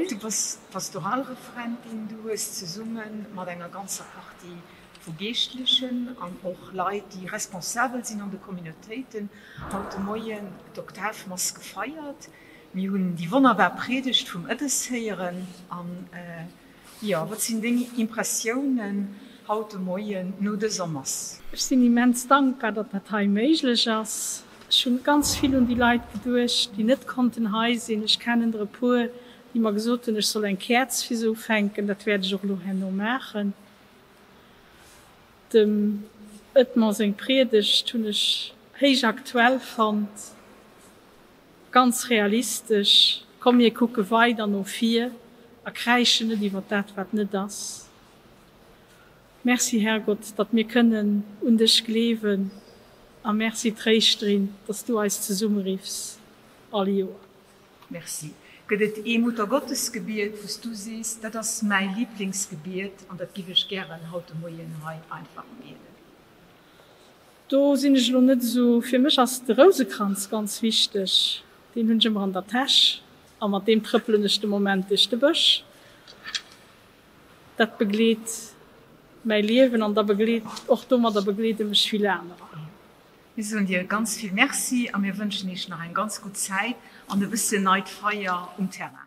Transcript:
Du bass Pastoralreferentin. Du hues zesumme mat enger ganzer Partie vu Geeschtlechen an och Leit, déi responsabel sinn an de Communautéiten, haut de Moien d'Oktavmass gefeiert. Mir hunn déi wonnerbar Priedegt vum Ëddes héieren. An jo, wat sinn deng Impressiounen haut de Moien no dëser Mass? Ech sinn immens dankbar, datt dat hei méiglech ass. Ech hunn ganz vill un déi Leit geduecht, déi net konnten hei sinn. Ech kennen der e puer, déi mer gesot hunn, ech soll eng Käerz fir se ufänken. Dat wäert ech och elo herno maachen. Dem Edmond seng Priedegt hunn ech héich aktuell fonnt, ganz realistesch. Komm mir kucke weider no vir a kräischen net iwwer dat, wat net ass. Merci Herrgott, datt mir kënnen un dech gleewen a merci Tréischterin, datt s du eis zesummeriffs all Joer. Merci. Gëtt et ee Muttergottesgebiet, wou s du sees, dat ass mäi Liblingsgebiet an dat giff ech gären haut de Moien hei einfach bieden? Do sinn ech elo net esou. Fir mech ass de Rousekranz ganz wichteg. Deen hunn ech ëmmer an der Täsch a mat deem trëppelen ech de Moment duerch de Bësch. Dat begleet mäi Liewen an da begleet och domadder begleede mech vill anerer. Mir soen dir ganz vill Merci a mir wënschen iech nach eng ganz gutt Zäit an e bëssen neit Feier um Terrain.